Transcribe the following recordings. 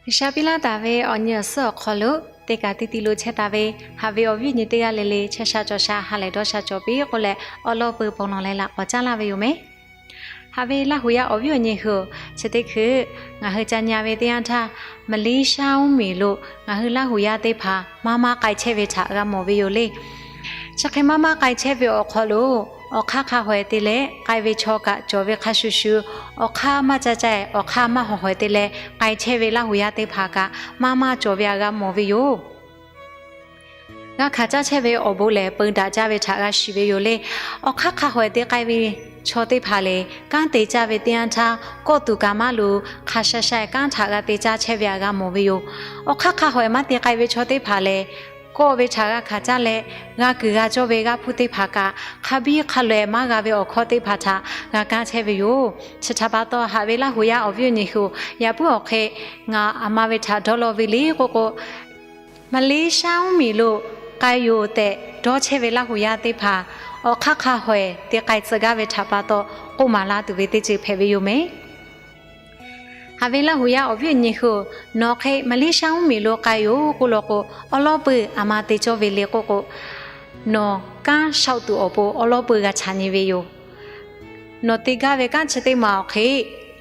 G'uiˬsha piˇ laˇ taˍ ve awˬ nyi awˬ suhˉ awˬ hk'aw lo, teˇ kaꞈ teˇ ti lo chehˇ taˍ ve haꞈ ve awˬ viˉ awˬ nyi teˇ g'aˇ le le chehˇ sha cawˬ sha ha lehˬ dawˇ sha cawˬ piˇ k'oˆ leh, awˉ lawˉ peuˬ pon lawˬ leh laꞈ k'awꞈ caˉ laˇ ve yoˬ mehˬ. Haꞈ ve Laˇ huˍ yaˇ awˬ viˉ awˬ nyi hui-oˬ, chi teˇ hkui ngaˬ hui ca nyi ve teˇ yanˇ htaˇ, Malaysia mvuhˇmiˬ lo ngaˬ hui Laˇ huˍ yaˇ teˇ hpaˍ maˇ maˇ k'ai chehˇ ve htaꞈ g'a mawˬ ve yoˬ le. Chi hk'e maˇ maˇ k'ai chehˇ ve awˬ hk'aw lo, awˬ hk'aˇ hk'a hawehˬ te leh k'ai ve chaw kaꞈ cawˬ ve hk'a shuˍ shuˍ, awˬ hk'aˇ maˇ ca ca, awˬ hk'aˇ maˇ hawˍ hawehˬ te leh k'ai chehˇ ve Laˇ huˍ yaˇ teˇ hpaˍ kaꞈ maˇ maˇ cawˬ ve htaꞈ g'a mawˬ ve yoˬ. G'a hkanˍ caˇ chehˇ ve awˬ bon lehˬ, peu daꞈ jaˇ ve htaꞈ g'a shiˍ ve yoˬ le. Awˬ hk'aˇ hk'a hawehˬ te k'ai ve chaw teˇ hpaˍ lehˬ, kanˉ te caˇ ve teˇ yanˇ htaˇ, kawˆ tuˬ kaꞈ maˇ loˍ, hk'a sha sha kanˉ htaꞈ g'a te caˇ chehˇ ve htaꞈ g'a mawˬ ve yoˬ. Awˬ hk'aˇ hk'a hawehˬ maˇ te k'ai ve chaw teˇ hpaˍ lehˬ, kawˆ ve htaꞈ g'a hkanˍ caˇ leh, g'a kuiˬ g'a cawˇ ve g'aˇ hpuˇ teˇ hpaˍ kaꞈ, hk'a biˇ hk'a loꞈ-e maˇ g'a ve awˬ hkawˇ teˇ hpaˍ htaꞈ g'a kanˉ chehˇ ve yoˬ. Chi htaꞈ pa taw, haꞈ ve Laˇ huˍ yaˇ awˬ viˉ awˬ nyi hui-oˬ, yaꞈ puiˉ awˬ hk'e ngaˬ aˬ ma ve htaꞈ dawˇ law ve le k'oˆ k'o, Malaysia mvuhˇmiˬ lo k'ai yoˬ tehꞈ dawˇ chehˇ ve Laˇ huˍ yaˇ teˇ hpaˍ, awˬ hk'aˇ hk'a hawehˬ te k'ai tcuh gaˇ ve htaꞈ pa taw, k'oˆ maˍ laˇ tuˬ ve teˇ ceuˬ hpehꞈ ve yoˬ mehˬ. Haꞈ ve Laˇ huˍ yaˇ awˬ viˉ awˬ nyi hui-oˬ, nawˬ hk'e Malaysia mvuhˇmiˬ lo k'ai yoˬ k'oˆ law k'o, awˉ lawˉ peuˬ aˬ ma te cawˇ ve le k'oˆ k'o, nawˬ kanˉ လျှောက် tuˬ awˬ pon awˉ lawˉ peuˬ g'a chaꞈ nyi ve yoˬ. Nawˬ te gaˇ ve kanˉ chi teˇ maˬ awˬ hk'e,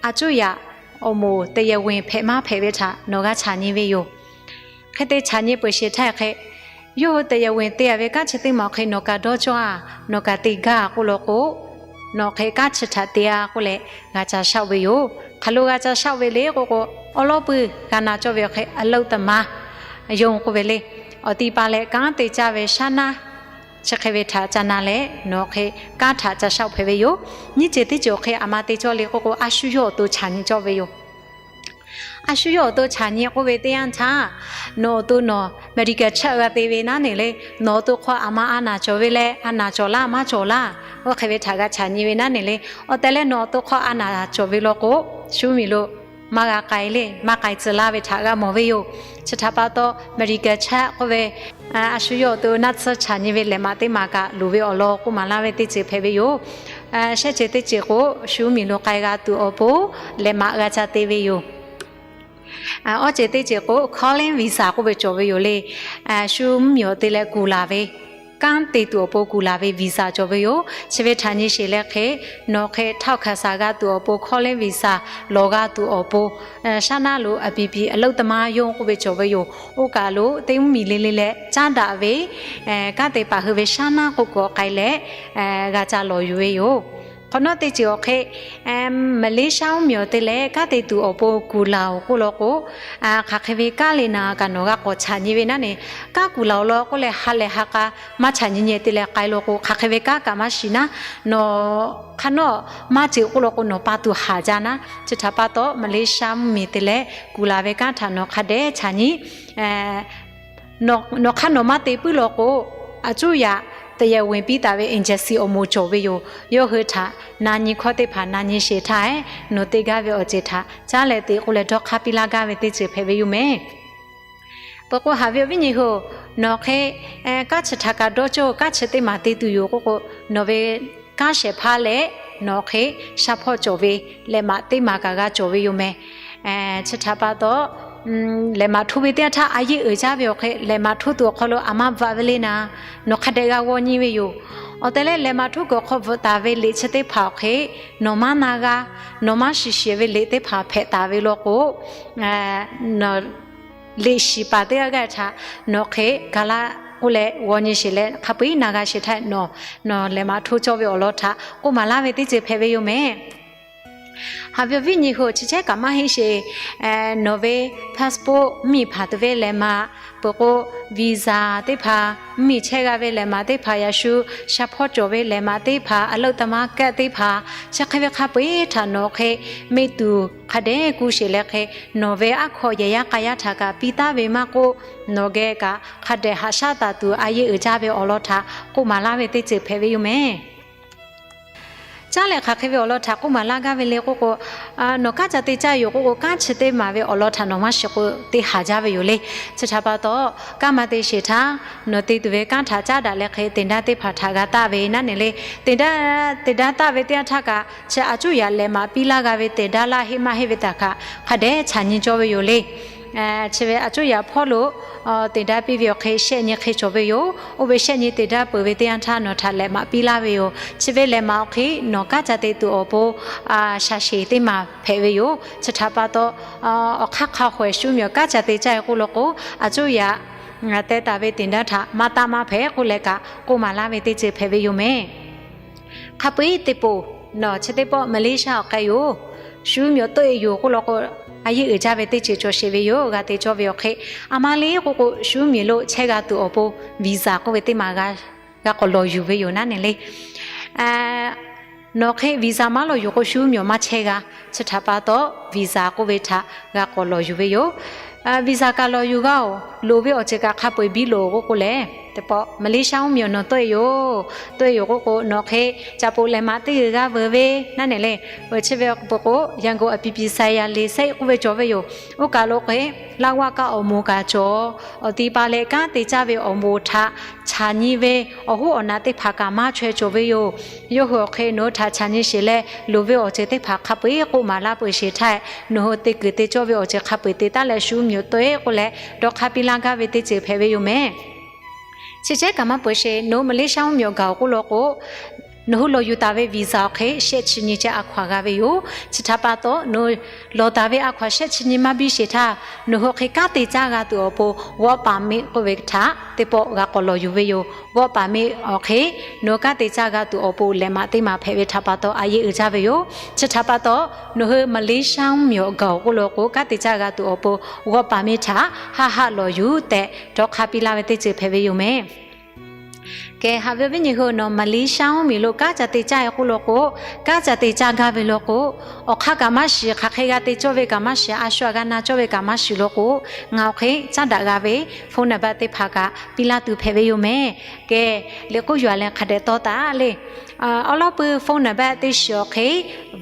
a cuˇ yaꞈ awˬ moˍ တရားဝင် hpehꞈ maˇ hpehꞈ ve htaꞈ nawˬ g'a chaꞈ nyi ve yoˬ. Hk'e te chaꞈ nyi peuˬ sheˍ htaˇ hk'e, yawˇ hui တရားဝင် te-a ve kanˉ chi teˇ maˬ awˬ hk'e nawˬ kaꞈ dawˇ cawˇ-a, nawˬ kaꞈ te gaˇ k'oˆ law k'o, nawˬ hk'e kanˉ chi htaꞈ te-a k'oˆ leh g'a ca လျှောက် ve yoˬ. Hk'aˬ lo g'a ca လျှောက် ve le k'oˆ k'o, awˉ lawˉ peuˬ g'a na cawˇ ve awˬ hk'e အလုပ်သမားရုံး k'oˆ ve le. Awˬ ti pa leh kanˉ te caˇ ve shaˉ naˉ chi hk'e ve htaꞈ ca na leh nawˬ hk'e kanˉ htaꞈ ca လျှောက် hpehꞈ ve yoˬ. Nyiˇ ceuˬ teˇ ceuˬ awˬ hk'e aˬ ma te cawˇ le k'oˆ k'o, a shu yawˇ awˬ to chaꞈ nyi cawˇ ve yoˬ. A shu yawˇ awˬ to chaꞈ nyi k'oˆ ve teˇ yanˇ htaˇ, nawˬ awˬ to nawˬ အမေရိကန် chaˆ g'a te ve naˉ neˬ le, nawˬ awˬ to hk'aw aˬ ma a naˍ cawˬ ve leh a naˍ cawˬ laˇ maˇ cawˬ laˇ, oˇ hk'e ve htaꞈ g'a chaꞈ nyi ve naˉ neˬ le. Awˬ tehˬ leh nawˬ awˬ to hk'aw a naˍ cawˬ ve law k'o, shu mvuhˇmiˬ lo maˇ g'a k'ai le, maˇ k'ai tcuh laˇ ve htaꞈ g'a mawˬ ve yoˬ. Chi htaꞈ pa taw, အမေရိကန် chaˆ k'oˆ ve a shu yawˇ awˬ to naˆ tsuhˇ chaꞈ nyi ve lehˬ maꞈ teˇ maˬ kaꞈ loˍ ve awˬ lawn k'oˆ maˍ laˇ ve teˇ ceuˬ hpehꞈ ve yoˬ. Shehˆ ceuˬ teˇ ceuˬ k'o, shu mvuhˇmiˬ lo k'ai g'a tuˬ awˬ pon lehˬ maꞈ g'a ca te ve yoˬ. Awˬ ceuˬ teˇ ceuˬ k'o, calling visa k'oˆ ve cawˬ ve yoˬ le. Shu mvuhˇmiˬ awˬ te leh kuˬ laˬ ve, kanˉ te tuˬ awˬ pon kuˬ laˬ ve visa cawˬ ve yoˬ. Chi ve htaꞈ nyi sheˍ leh hk'e, nawˬ hk'e ထောက်ခံစာ g'a tuˬ awˬ pon, calling visa lawˬ g'a tuˬ awˬ pon, shaˉ naˉ lo အပြည်ပြည်အလုပ်သမားရုံး k'oˆ ve cawˬ ve yoˬ. Oˇ kaˬ lo teˇ mvuhˇmiˬ le le leh caˉ daꞈ ve kanˉ te paˍ hui ve shaˉ naˉ k'oˆ k'awꞈ k'ai leh g'a ca lawˬ yuˬ ve yoˬ. Hk'awꞈ nawˉ teˇ ceuˬ awˬ hk'e, Malaysia mvuhˇmiˬ awˬ te leh kanˉ te tuˬ awˬ pon kuˬ laˬ-oˬ k'oˆ law k'o, hk'aˬ hk'e ve kanˉ le na kaꞈ nawˬ g'a k'awꞈ chaꞈ nyi ve naˉ neˬ, kanˉ kuˬ laˬ-oˬ law k'oˆ leh ha lehˬ ha k'a maˇ chaꞈ nyi nyi te leh k'ai law k'o, hk'aˬ hk'e ve kanˉ kaꞈ maˇ shiˍ naˉ, nawˬ hk'aˬ nawˉ maˇ ceuˬ k'oˆ law k'o, nawˬ pa tuˬ haˍ jaˇ naˉ. Chi htaꞈ pa taw, Malaysia mvuhˇmiˬ te leh kuˬ laˬ ve kanˉ htaꞈ nawˬ hk'a dehꞈ chaꞈ nyi. Nawˬ hk'aˇ nawˬ maˇ te puiˉ law k'o, a cuˇ yaꞈ တရားဝင် piˇ taˍ ve အေဂျင်စီ awˬ moˍ cawˬ ve yoˬ. Yawˇ hui htaꞈ na nyi hkawˇ teˇ hpaˍ na nyi sheˍ htaˇ, nawˬ te gaˇ ve awˬ ceuˬ htaꞈ caˉ leh te k'oˆ leh dawˇ hk'aˇ piˇ laˇ gaˇ ve teˇ ceuˬ hpehꞈ ve yoˬ mehˬ. Peuˬ k'o, haꞈ ve awˬ viˉ nyi hui-oˬ, nawˬ hk'e kanˉ chi htaꞈ kaꞈ dawˇ cawˇ, kanˉ chi teˇ maˬ te tuˬ yoˬ k'oˆ k'o, nawˬ ve kanˉ shehˍ hpaˇ leh nawˬ hk'e shaˉ hpawˇ cawˬ ve lehˬ maꞈ teˇ maˬ kaꞈ g'a cawˬ ve yoˬ mehˬ. Chi htaꞈ pa taw, lehˬ maꞈ htoˇ ve teˇ yanˇ htaˇ a yeˆ uiˍ jaˇ ve awˬ hk'e, lehˬ maꞈ htoˇ tuˬ awˬ hk'aw lo aˬ maˇ bvuhꞈ ve le naˉ, nawˬ hk'a dehꞈ g'a g'aw nyi ve yoˬ. Awˬ tehˬ leh lehˬ maꞈ htoˇ kuiˬ awˬ hk'aw bvuhꞈ taˍ ve liꞈ chi teˇ hpaˍ awˬ hk'e, nawˬ maˇ na g'a, nawˬ maˇ shiˍ shiˍ ve liꞈ teˇ hpaˍ hpehꞈ taˍ ve law k'o, nawˬ liꞈ shiˍ paˍ teˇ g'aˇ g'aˇ htaꞈ nawˬ hk'e ga laˇ k'oˆ leh g'aw nyi sheˍ leh hk'a peu-eˬ na g'a sheˍ htaˇ, nawˬ nawˬ lehˬ maꞈ htoˇ cawˇ ve awˬ lawn htaꞈ k'oˆ maˍ laˇ ve teˇ ceuˬ hpehꞈ ve yoˬ mehˬ. Haꞈ ve awˬ viˉ nyi hui-oˬ, chi chehˉ kaꞈ maˇ heˆ sheˍ. Nawˬ ve passport mvuhˇmiˬ hpanˍ tuˬ ve lehˬ maꞈ, peuˬ k'o visa teˇ hpaˍ, mvuhˇmiˬ chehˇ g'a ve lehˬ maꞈ teˇ hpaˍ, yaꞈ shu shaˉ hpawˇ cawˬ ve lehˬ maꞈ teˇ hpaˍ, အလုပ်သမားကတ် teˇ hpaˍ, chi hk'e ve hk'a peu-eˬ htaꞈ nawˬ hk'e meˆ tuˬ hk'a dehꞈ kuˇ sheˍ leh hk'e, nawˬ ve aˉ hkawꞈ yehˬ yaˇ k'a yaˇ htaꞈ kaꞈ piˇ taˉ ve maˇ k'oˆ, nawˬ geh kaꞈ hk'a dehꞈ haꞈ shaˉ taˍ tuˬ a yeˆ uiˍ jaˇ ve awˬ lawn htaꞈ k'oˆ maˍ laˇ ve teˇ ceuˬ hpehꞈ ve yoˬ mehˬ. Caˉ leh hk'aˬ hk'e ve awˬ lawn htaꞈ k'oˆ maˍ laˇ gaˇ ve le k'oˆ k'o, nawˬ kanˉ ca te caˇ yoˬ k'oˆ k'o, kanˉ chi teˇ maˬ ve awˬ lawn htaꞈ nawˬ maˇ shiˍ k'o, te haˍ jaˇ ve yoˬ le. Chi htaꞈ pa taw, kanˉ maˇ te sheˍ htaˇ, nawˬ te tuˬ ve kanˉ htaꞈ caˉ daꞈ leh hk'e သင်တန်း teˇ hpaˍ htaꞈ g'a taˆ ve naˉ neˬ le. သင်တန်း သင်တန်း taˆ ve teˇ yanˇ htaˇ kaꞈ, chi a cuˇ yaꞈ lehˬ maꞈ piˇ laˇ g'a ve သင်တန်း laˇ heˆ maˇ heˆ ve htaꞈ kaꞈ hk'a dehꞈ chaꞈ nyi cawˇ ve yoˬ le. Chi ve a cuˇ yaꞈ hpawˇ lo teꞈ daˇ piˇ ve awˬ hk'e shehˆ nyi hk'e cawˬ ve yoˬ. Oˇ ve shehˆ nyi teꞈ daˇ peuˬ ve teˇ yanˇ htaˇ nawˬ htaꞈ lehˬ maꞈ piˇ laˇ ve yoˬ. Chi ve lehˬ maꞈ awˬ hk'e nawˬ kanˉ ca te tuˬ awˬ pon shaˍ sheˍ teˇ maˬ hpehꞈ ve yoˬ. Chi htaꞈ pa taw, awˬ hk'aˇ hk'a hawehˍ shu mvuhˇ miˬ awˬ kanˉ ca te caˇ e k'oˆ law k'o, a cuˇ yaꞈ teh taˍ ve teꞈ daˇ htaꞈ maˇ taˆ maˇ hpehꞈ k'oˆ leh kaꞈ k'oˆ maˍ laˇ ve teˇ ceuˬ hpehꞈ ve yoˬ mehˍ. Hk'a peu-eˬ teˇ poˬ, nawˬ chi teˇ pawˆ Malaysia awˬ k'ai yoˬ, shu mvuhˇ miˬ awˬ tawˆ e yoˬ k'oˆ law k'o, a yeˇ uiˍ jaˇ ve teˇ ceuˬ cawˬ sheˍ ve yoˬ. G'a te cawˇ ve awˬ hk'e, a ma le k'oˆ k'o, shu mvuhˇ miˬ lo chehˇ g'a tuˬ awˬ pon visa k'oˆ ve teˇ maˬ g'a k'awꞈ lawˬ yuˬ ve yoˬ naˉ nehˬ le. Nawˬ hk'e visa maˇ lawˬ yuˬ k'o, shu mvuhˇ miˬ maˇ chehˇ g'a. Chi htaꞈ pa taw, visa k'oˆ ve htaꞈ g'a k'awꞈ lawˬ yuˬ ve yoˬ. Visa kaꞈ lawˬ yuˬ g'a oˬ, loˍ ve awˬ ceuˬ kaꞈ hk'a peu-eˬ biˇ loˍ k'oˆ k'o lehˬ, teˇ pawˆ Malaysia mvuhˇ miˬ awˬ nawˬ tawˆ e yoˬ, tawˆ e yoˬ k'oˆ k'o, nawˬ hk'e ca poˬ lehˬ maꞈ teˇ g'uiˬ g'a veuˬ ve naˉ nehˬ le. Chi ve awˬ pon k'o, Yangon a pi pi sa ya le sehˆ k'oˆ ve cawˬ ve yoˬ. Oˇ kaˬ lo k'o, laˇ g'aˇ kaꞈ awˬ moˍ kaꞈ cawˬ, awˬ ti pa leh kanˉ te caˇ ve awˬ moˍ htaꞈ chaꞈ nyi ve awˬ hoˉ awˬ naꞈ teˇ hpaˍ kaꞈ maˇ chaweh cawˬ ve yoˬ. Yawˇ hui awˬ hk'e nawˬ hui htaꞈ chaꞈ nyi sheˍ leh, loˍ ve awˬ ceuˬ teˇ hpaˍ hk'a peu-eˬ k'oˆ maˍ laˇ peuˬ sheˍ htaˇ, nawˬ hui te kuiˬ te cawˇ ve awˬ ceuˬ hk'a peu-eˬ te taˉ leh shu mvuhˇ miˬ awˬ tawˆ e k'oˆ leh dawˇ hk'aˇ piˇ laˇ gaˇ ve teˇ ceuˬ hpehꞈ ve yoˬ mehˍ. Chi cehˉ kaꞈ maˇ peuˬ sheˍ, nawˬ hui Malaysia mvuhˇ miˬ awˬ gaˬ oˬ k'oˆ law k'o, nawˬ hui lawˬ yuˬ taˍ ve visa awˬ hk'e shehˆ chi nyi ceh a hkaw-anˬ g'a ve yoˬ. Chi htaꞈ pa taw, nawˬ hui lawˬ taˍ ve a hkaw-anˬ shehˆ chi nyi maˇ biˇ sheˍ htaˇ, nawˬ hui hk'e kanˉ te caˇ g'a tuˬ awˬ pon work permit k'oˆ ve htaꞈ teˇ pawˆ g'a k'awꞈ lawˬ yuˬ ve yoˬ. Work permit awˬ hk'e nawˬ hui kanˉ te caˇ g'a tuˬ awˬ pon lehˬ maꞈ teˇ maˬ hpehꞈ ve htaꞈ pa taw a yeˇ uiˍ jaˇ ve yoˬ. Chi htaꞈ pa taw, nawˬ hui Malaysia mvuhˇ miˬ awˬ gaˬ oˬ k'oˆ law k'o, kanˉ te caˇ g'a tuˬ awˬ pon work permit htaꞈ haˆ haˆ lawˬ yuˬ tehꞈ dawˇ hk'aˇ piˇ laˇ ve teˇ ceuˬ hpehꞈ ve yoˬ mehˍ. Kehˬ, haꞈ ve awˬ viˉ nyi hui, nawˬ Malaysia mvuhˇ miˬ lo kanˉ ca te caˇ e k'oˆ law k'o, kanˉ ca te caˇ gaˇ ve law k'o, awˬ hk'aˇ kaꞈ maˇ shiˍ, hk'aˬ hk'e g'a te cawˇ ve kaꞈ maˇ shiˍ, a shu aꞈ g'a na cawˇ ve kaꞈ maˇ shiˍ law k'o, ngaˬ awˬ hk'e caˉ daꞈ g'a ve phone number teˇ hpaˍ kaꞈ piˇ laˇ tuˬ hpehꞈ ve yoˬ mehˍ. Kehˬ, liꞈ k'oˆ yuˬ a leh hk'a dehꞈ tawˇ taˍ le. Awˉ lawˉ pui phone number teˇ shiˍ awˬ hk'e,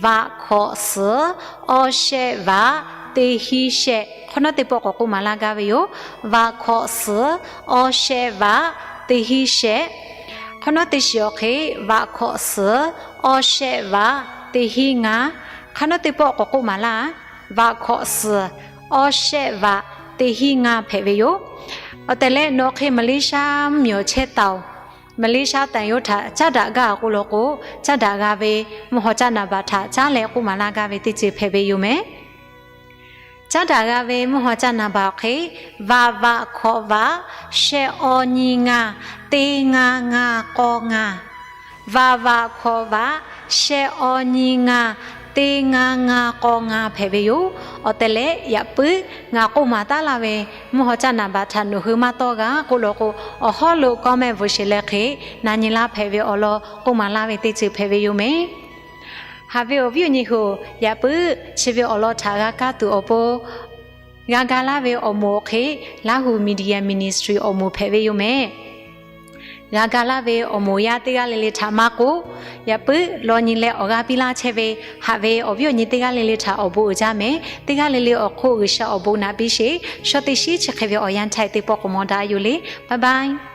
vaꞈ hkawꞈ suhˍ awˇ shehˆ vaꞈ teˇ hinˉ shehˆ. Hk'awꞈ nawˉ teˇ pawˆ k'awꞈ k'oˆ maˍ laˇ gaˇ ve yoˬ. Vaꞈ hkawꞈ suhˍ awˇ shehˆ vaꞈ teˇ hinˉ shehˆ. Hk'awꞈ nawˉ teˇ shiˍ awˬ hk'e, vaꞈ hkawꞈ suhˍ awˇ shehˆ vaꞈ teˇ hinˉ ngaˇ. Hk'awꞈ nawˉ teˇ pawˆ k'awꞈ k'oˆ maˍ laˇ. Vaꞈ hkawꞈ suhˍ awˇ shehˆ vaꞈ teˇ hinˉ ngaˇ hpehꞈ ve yoˬ. Awˬ tehˬ leh nawˬ hk'e Malaysia mvuhˇ miˬ awˬ chehˇ taˍ oˬ, Malaysia taˍ yoˬ htaꞈ caˉ daꞈ gaˇ k'oˆ law k'o, caˉ daꞈ g'a ve mvuhˇ haw caˆ naˍ baꞈ htaꞈ caˉ leh k'oˆ maˍ laˇ gaˇ ve teˇ ceuˬ hpehꞈ ve yoˬ mehˍ. Caˉ daꞈ g'a ve mvuhˇ haw caˆ naˍ baꞈ awˬ hk'e, vaꞈ vaꞈ hkawꞈ vaꞈ shehˆ awˇ nyiˇ ngaˇ teˇ ngaˇ ngaˇ k'awˇ ngaˇ. Vaꞈ vaꞈ hkawꞈ vaꞈ shehˆ awˇ nyiˇ ngaˇ teˇ ngaˇ ngaˇ k'awˇ ngaˇ hpehꞈ ve yoˬ. Awˬ tehˬ leh yaꞈ puiˉ ngaˬ k'oˆ maˍ taˉ laˇ ve mvuhˇ haw caˆ naˍ baꞈ htaꞈ nawˬ hui maˇ tawˇ g'a k'oˆ law k'o, awˬ hawˉ lo comment bvuhꞈ sheˍ leh hk'e na nyi laˇ hpehꞈ ve awˬ lawn k'oˆ maˍ laˇ ve teˇ ceuˬ hpehꞈ ve yoˬ mehˍ. Haꞈ ve awˬ viˉ awˬ nyi hui-oˬ, yaꞈ puiˉ chi ve awˬ lawn htaꞈ g'a kaˇ tuˬ awˬ pon g'a ga laˇ ve awˬ moˍ awˬ hk'e, Lahu Media Ministry awˬ moˍ hpehꞈ ve yoˬ mehˍ. G'a ga laˇ ve awˬ moˍ yaˇ teˇ g'aˇ le le htaꞈ maˇ k'oˆ, yaꞈ puiˉ law nyi leh awˬ g'aˇ piˇ laˇ chehˇ ve haꞈ ve awˬ viˉ awˬ nyi teˇ g'aˇ le le htaꞈ awˬ bon uiˍ jaˇ mehˍ. Teˇ g'aˇ le le awˬ hk'oˆ G'uiˬsha awˬ bon naꞈ piˇ sheˍ. Shaw teˇ shiˉ chi hk'e ve awˬ yanˇ htaˇ teˇ pawˆ k'awꞈ mawˬ daꞈ yoˬ le. Bye bye.